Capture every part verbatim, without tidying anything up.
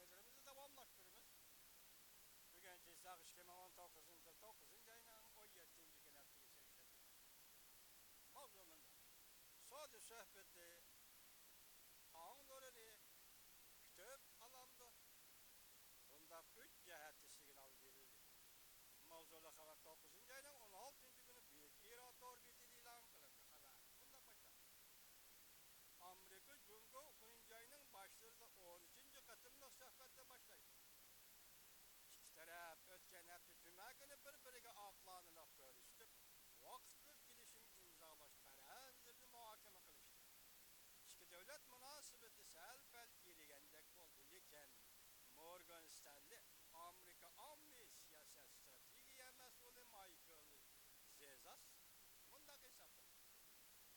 خەۋەرلىرىمىزنى داۋاملاشتۇرىمىز. بۈگۈن جىزاق ئىككى مىڭ ئون توققۇزىنچى يىل توققۇزىنچى ئاينىڭ ئون يەتتىنچى كۈنى ھەپتىگە سەككىزىنچى كۈنى. ماۋزۇ مۇنداق. سودا سۆھبىتى تاڭ نۇرىنى كۈتۈپ ئالامدۇ؟ بۇنداق ئۈچ جەھەتتە سىگنال بېرىلدى. ماۋزۇلۇق خەۋەر توققۇزىنچى ئاينىڭ ئون ئالتىنچى كۈنى بىر ئىران تور بېتىدە ئېلان قىلىندى. خەۋەر مۇنداق باشلانغان. ئامېرىكا جۇڭگو ئون ئاينىڭ باشلىرىدا ئون ئۈچىنچى قېتىملىق سۆھبەتنى باشلايدۇ. ئىككى تەرەپ ئۆتكەن ھەپتە جۈمە كۈنى بىر-بىرىگە ئاقلانىلىق كۆرۈشۈپ، ۋاقىتلىق كېلىشىم ئىمزالاش پەرەزلىرىنى مۇھاكىمە قىلىشتى. ئىككى دۆلەت مۇناسىۋىتى سەل-پەل ئېرىگەندەك بولدى، لېكىن مورگان ستەنلى، ئامېرىكا ئاممىۋى سىياسەت ستراتېگىيە مەسئۇلى مايكل زېزاس مۇنداق ھېسابلىدى.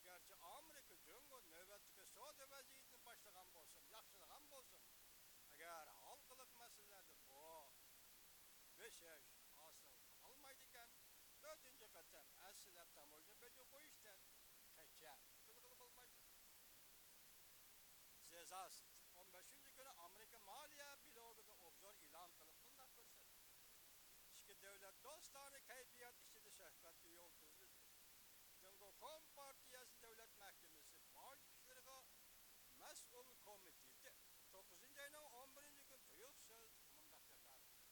گەرچە ئامېرىكا جۇڭگو نۆۋەتتىكى سودا ۋەزىيىتىنى باشلىغان بولسىمۇ، ياخشىلىغان بولسىمۇ، ئەگەر ھالقىلىق مەسىلىلەردە بۇ بېسىش ھاسىل قىلالمايدىكەن، تۆتىنچى قېتىم ھەسسىلەپ تاموژنا بېجى قويۇشتىن قېچىپ قۇتۇلغىلى بولمايدۇ. زېزاس ئون بەشىنچى كۈنى ئامېرىكا مالىيە بلوگىدا ئوبزور ئېلان قىلىپ مۇنداق كۆرسەتتى. ئىككى دۆلەت دوستانە كەيپىيات ئىچىدە سۆھبەتكە يول تۈزۈلدى. جۇڭگو كومپارتىيەسى دۆلەت مەھكىمىسى باج ئىشلىرىغا مەسئۇل كومىتېتى توققۇزىنچى ئاينىڭ ئون بىرىنچى كۈنى تۇيۇق سۆز مۇنداق جاكارلىدى.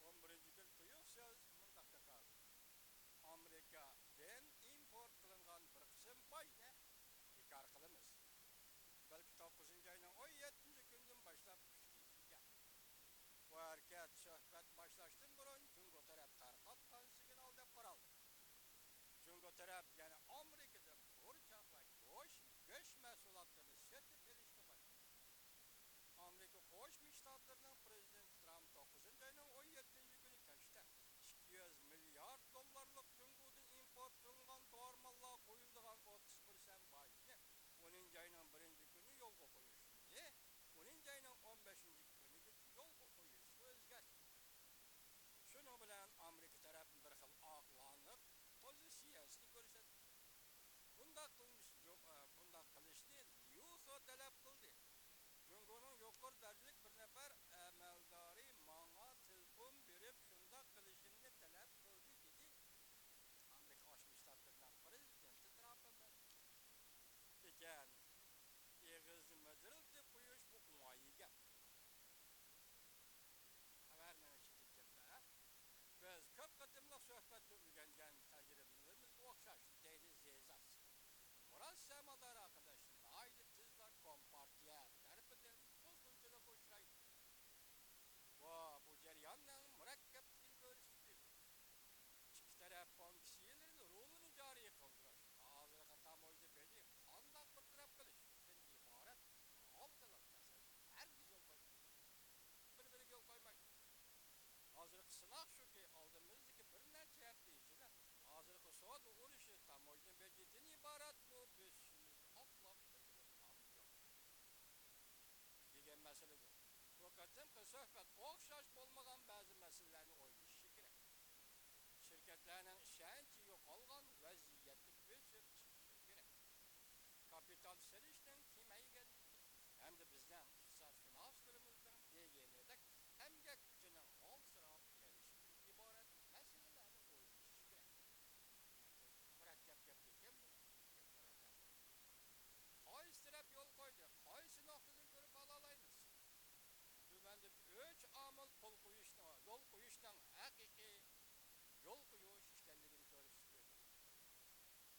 ئون بىرىنچى كۈنى تۇيۇق سۆز مۇنداق جاكارلىدى. ئامېرىكادىن ئىمپورت قىلىنغان بىر قىسىم باجنى بىكار قىلىمىز. بەلكى توققۇزىنچى ئاينىڭ ئون يەتتىنچى كۈنىدىن باشلاپ كۈچكە كىرگەن. بۇ ھەرىكەت سۆھبەت باشلاشتىن بۇرۇن جۇڭگو تەرەپ تارقاتقان سىگنال دەپ قارالدى. جۇڭگو تەرەپ يەنە ئامېرىكىدىن پۇرچاق ۋە گۆش، گۆش مەھسۇلاتلىرىنى سېتىپ ئېلىشقا باشلىدى. ئامېرىكا قوشما شتاتلىرىنىڭ پرېزىدېنتى ترامپ توققۇزىنچى ئاينىڭ ئون يەتتىنچى كۈنى كەچتە ئىككى يۈز مىليارد دوللارلىق جۇڭگودىن ئىمپورت قىلىنغان دورىمانلارغا قويۇلىدىغان ئوتتۇز پىرسەنت باجنى ئونىنچى ئاينىڭ بىرىنچى كۈنى يولغا قويۇشنى ئونىنچى ئاينىڭ ئون بەشىنچى كۈنىگىچە يولغا قويۇشقا ئۆزگەرتتى. شۇنىڭ بىلەن ئامېرىكا تەرەپمۇ بىر خىل ئاقلانلىق پوزىتسىيەسىنى كۆرسەتتى. بۇنداق قىلمىش، بۇنداق قىلىشنى ليۇ خې تەلەپ قىلدى. جۇڭگونىڭ يۇقىرى دەرىجىلىك بىر نەپەر ئەمەلدارى ماڭا تېلېفون بېرىپ، شۇنداق قىلىشىمنى تەلەپ قىلدى، دېدى ئامېرىكا قوشما شتاتلىرىنىڭ پرېزىدېنتى ترامپ ئەمەس. لېكىن ئېغىزنى مىدىرلىتىپ قويۇش بۇ ئوڭايلىق گەپ. خەۋەرنىڭ ئىچىدىكى گەپلەر بىز كۆپ قېتىملىق سۆھبەتتە ئۆگەنگەن تەجرىبىلىرىمىزگە ئوخشاش، دەيدۇ زېزاس. مۇراسىم مادارى ئارقىلىق ناھايىتى تېزلا كومپارتىيە تەرىپىدىن بۇزغۇنچىلىققا ئۇچرايدۇ. بۇ، بۇ جەرياننىڭ مۇرەككەپلىكىنى كۆرسىتىپ بېرىدۇ. ئىككى تەرەپ سانكسىيەلىرىنى رولىنى جارى قىلدۇرۇش، ھازىرقى تاموژنا بېجى قانداق بىر تەرەپ قىلىشتىن ئىبارەت ھالقىلىق مەسىلىگە ھەرگىز يول قويمايدۇ. بىر-بىرىگە يول قويمايدۇ. ھازىرقى سىناق شۇكى، ئالدىمىزدىكى بىر نەچچە ھەپتە ئىچىدە ھازىرقى سودا ئۇرۇشى تاموژنا بېجىدىن ئىبارەت بۇ بېسىشىمىزنى ئاقلاپ بېرىدىغان يوق دېگەن مەسىلىدۇر. بۇ قېتىمقى سۆھبەت ئوخشاش بولمىغان بەزى مەسىلىلەرنى ئويلىشىشى كېرەك. شىركەتلەرنىڭ ئىشەنچى يوقالغان ۋەزىيەتتە ئۆسۈپ چىقىشى كېرەك. كاپىتال سېلىشنىڭ كېمەيگەنلىكى ھەمدە بىزنىڭ ئىقتىسادشۇناسلىرىمىزنىڭ دېگىنىدەك، ئەمگەك كۈچىنىڭ ھالسىراپ قېلىشىدىن ئىبارەت مەسىلىلەرنى ئويلىشىش كېرەك. مۇرەككەپ گەپكەن بۇ گەپلەر ئەمەس. قايسى تەرەپ يول قويدى؟ قايسى نۇقتىدىن كۆرۈپ ئالالايمىز؟ تۆۋەندە ئۈچ ئامىل پۇل قويۇشنىڭ، يول قويۇشنىڭ ھەقىقىي يول قويۇش ئىكەنلىكىنى كۆرسىتىپ بېرىدۇ.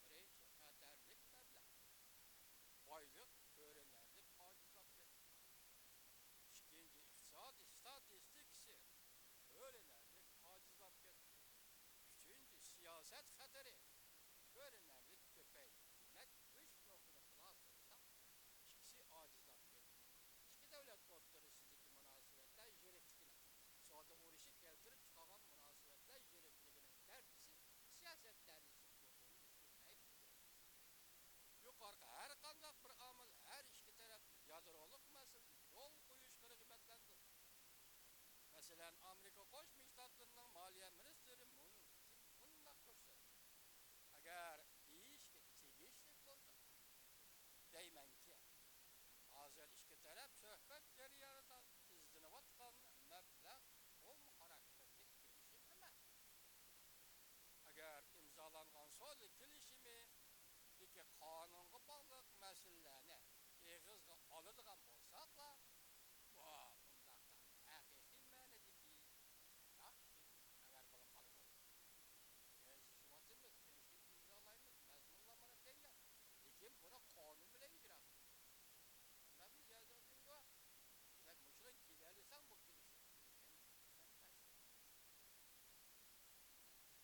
بىرىنچى، خەتەرلىك مەبلەغ. بايلىق كۆرۈنەرلىك ئاجىزلاپ كەتتى. ئىككىنچى، ئىقتىساد ئىستاتىستىكىسى كۆرۈنەرلىك ئاجىزلاپ كەتتى. ئۈچىنچى، سىياسەت خەتىرى كۆرۈنەرلىك كۆپەيدى. دېمەك، ئۈچ نۇقتىنى خۇلاسىلىساق، ئىككىسى ئاجىزلاپ كەتتى. ئىككى دۆلەت ئوتتۇرىسىدىكى مۇناسىۋەتلەر يىرىكلىكىنىڭ، سودا ئۇرۇشى كەلتۈرۈپ چىقارغان مۇناسىۋەتلەر يىرىكلىكىنىڭ كەلگۈسى سىياسەت دەرىجىسى يۇقىرى كۆتۈرۈلمەيدۇ. يۇقىرىقى ھەر قانداق بىر ئامىل ھەر ئىككى تەرەپنى يادرولۇق مەسىلىدە يول قويۇشقا رىغبەتلەندۈرىدۇ. مەسىلەن، ئامېرىكا قوشما شتاتلىرىنىڭ مالىيە مىنىستىرى مۇن فېن مۇنداق كۆرسەتتى: ئەگەر دېيىشكە تېگىشلىك بولسا، ئالىدىغان